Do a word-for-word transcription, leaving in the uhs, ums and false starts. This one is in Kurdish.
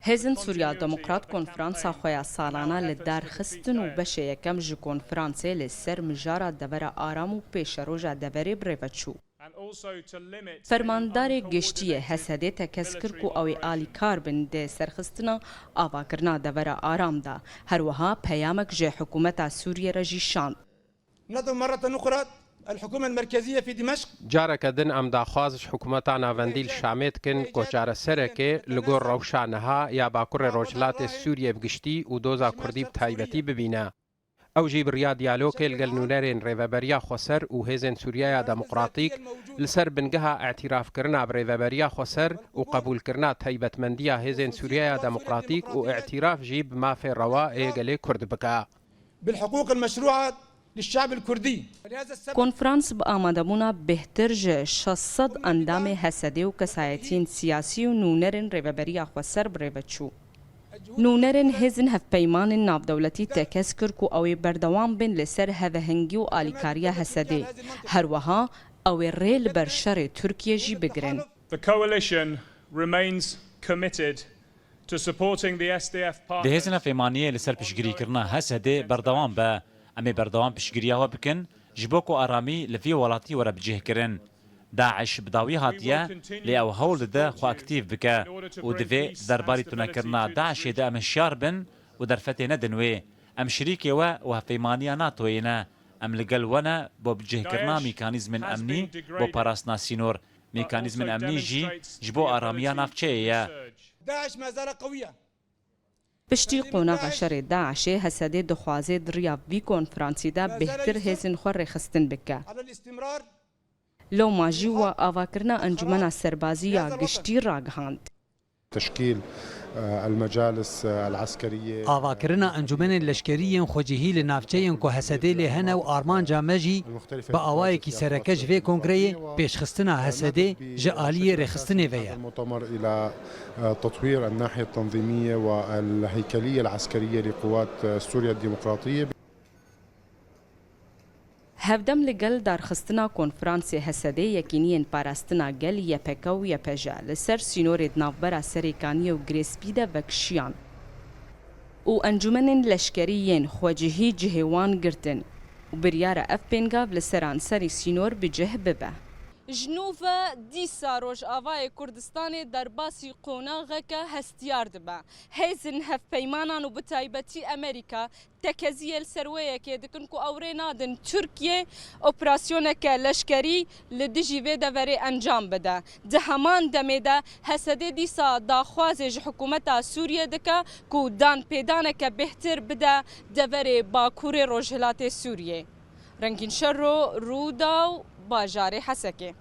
Hêzên Sûriya Demokrat konferansa xwe ya salana li dar xistin û beşê yekem ji konferansê li ser mijara devera aram û pêşeroja deverê bi rê ve çû. Fermandarê Giştî yê H S D'ê tekez kir ku ew ê alîkar bin di serxistina avakirina devera aram de. Her wiha peyamek ji hikûmeta Sûriyê re jî şand. ندعو مرة أخرى الحكومة المركزية في دمشق. Careke din em daxwaz ji hikûmeta navendî li Şamê dikin ku çaresereke li gor rewşa niha ya Bakurê Rojhilatê Sûriyê bi giştî û doza Kurdî bi taybetî bibîne. Ew jî bi riya diyalogê li gel nûnerên Rêveberiya Xweser û Hêzên Sûriyeya Demokratîk li ser bingeha îtirafkirina bi Rêveberiya Xweser û qebûlkirina taybetmendiya Hêzên Sûriyeya Demokratîk û îtiraf jî bi mafê rewa ê gelê Kurd bike. بالحقوق المشروعة للشعب الكردي. Konferans bi amadebûna bêhtir ji şeş sed endamê H S D û kesayetiyên siyasî û nûnerên Rêveberiya Xweser bi rê ve çû. Nûnerên hêzên hevpeymanên navdewletî tekez kir ku ew ê berdewam bin li ser hevehengî û alîkariya H S D. Her wiha ew ê rê li ber şerê Tirkiyê jî bigirin. The coalition remains committed to supporting the S D F partners. Di hêzên hevpeymaniyê li ser piştgirîkirina H S D berdewam be. Em ê berdewam piştgiriya we bikin, ji bo ku aramî li vî welatî were bicihkirin. DAIŞ bi dawî hatiye, lê ew hewl dide xwe aktîf bike û divê di derbarî tunekirina DAIŞê de em hişyar bin û derfetê nedin wê. Em şirîkê we û hevpeymaniya NATOyê ne. Em li gel we ne bo bicihkirina mîkanîzmên emnî, bo parastina sînor. Mîkanîzmên emnî jî ji bo aramiya navçeyê ye. داعش ما زال قوية. Piştî qonaxa şerê DAIŞê, H S D dixwaze di riya vî konferansî de bêhtir hêzên xwe rêxistin bike. Lewma jî we avakirina Encûmena Serbazî ya Giştî ragihand. تشكيل، آه، المجالس، آه، العسكرية. Avakirina encûmenên leşkerî yên xwecihî li navçeyên ku H S D lê hene û armanca me jî bi awayekî sereke ji vê kongreyê pêşxistina H S D ji aliyê rêxistinê ve ye. هذا المؤتمر إلى، آه، تطوير الناحية التنظيمية والهيكلية العسكرية لقوات، آه، سوريا الديمقراطية. Hevdem li gel darxistina konferansê H S D, Yekîniyên Parastina Gel, Y P G û Y P J, li ser sînorê di navbera Serêkaniyê û Girêspî de vekişiyan û encûmenên leşkerî yên xwecihî cihê wan girtin û biryar e ev pêngav li seranserî sînor bi cih bibe. Ji nû ve dîsa Rojavayê Kurdistanê derbasî qonaxeke hestiyar dibe. Hêzên hevpeymanan û bi taybetî Amerîka tekeziyê li ser wê yekê dikin ku ew rê nadin Tirkiye operasyoneke leşkerî li dijî vê deverê encam bide. Di heman demê de H S D dîsa daxwazê ji hikûmeta Sûriyê dike ku danpêdaneke bêhtir bide deverê Bakurê Rojhilatê Sûriyê. Rengîn Şero, Rûdaw, bajarê Hesekê.